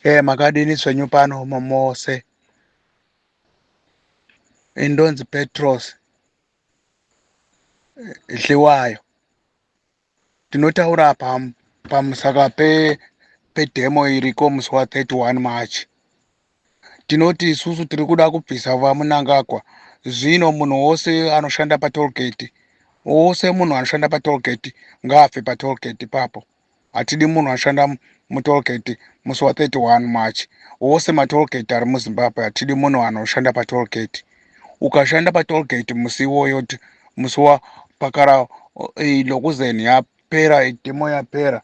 Makadini zvenyu pano mose? Indonzi Petros Dliwayo. Tinotaura pamusaka pedemo iriko musi wa31 March. Tinoti isusu tiri kuda kubvisa vaMnangagwa. Zvino munhu wose anoshanda patollgate, wose munhu anoshanda patollgate ngaabve patollgate ipapo. Hatidi munhu anoshanda mutollgate musi wa31 March. Wose matollgate ari muZimbabwe, hatidi munhu anoshanda patollgate. Ukashanda patollgate musi iwoyo, musi wa pakara lokuzeni yapera, demo yapera,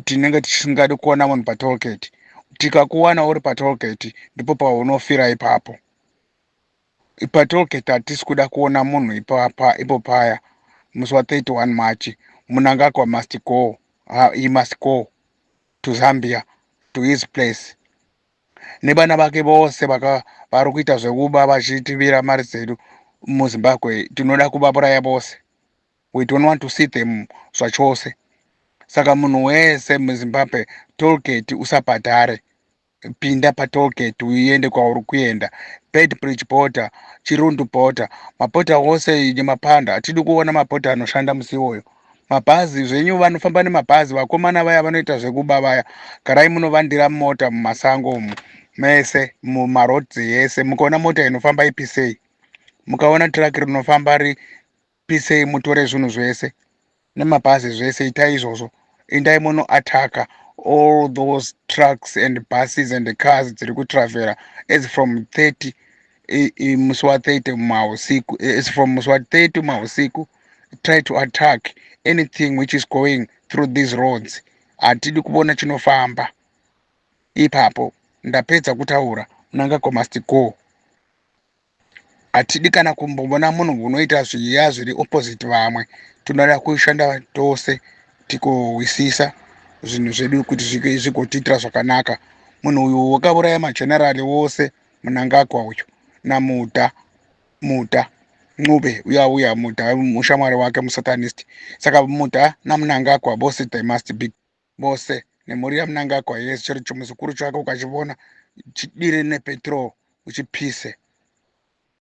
tinenge tisingadi kuona munhu patollgate. Tikakuwana uri patollgate, ndipo paunofira ipapo patollgate. Hatisi kuda kuona munhu ipapa ipo paya musi wa31 March. Mnangagwa must go. He must go to Zambia, to his place, nevana vake vose vari kuita zvekuba vachitivira mari dzedu muZimbabwe. Tinoda kuvauraya vose. We don't want to see them zvachose. Saka munhu wese muZimbabwe, tollgate usabhadhare. Pinda patollgate uende kwauri kuenda. Beitbridge border, Chirundu border, mabhodha ose nemapanda, hatidi kuona mabhodha anoshanda musi iwoyo. Mabhazi zvenyu, vanofamba nemabhazi, vakomana vaya vanoita zvekuba vaya, garai munovandira mota mumasango umu mese, mumaroads yese. Mukaona mota inofamba, ipisei. Mukaona truck rinofamba, ripisei, mutore zvinhu zvese nemabhazi zvese. Itai izvozvo, endai munoataka all those trucks and buses and cars dziri kutravhera as from 30, musi wa30 mausiku. As from musi wa30 mausiku, try to attack anything which is going through these roads. Hatidi kuona chinofamba ipapo. Ndapedza kutaura. Mnangagwa must go. Hatidi kana kumboona munhu unoita zviya zviri opposite vamwe. Tinoda kushanda tose tikohwisisa zvinhu zvedu kuti zvigotiitira zvakanaka. Munhu uyu wakauraya magenerali wose, Mnangagwa uyu, namuda Muda Ncube uya, uya Muda mushamwari wake musatanist. Saka Muda naMnangagwa vose, they must be vose nemhuri yaMnangagwa yese. Chero chimuzukuru chake ukachivona, chidire nepetrol uchipise.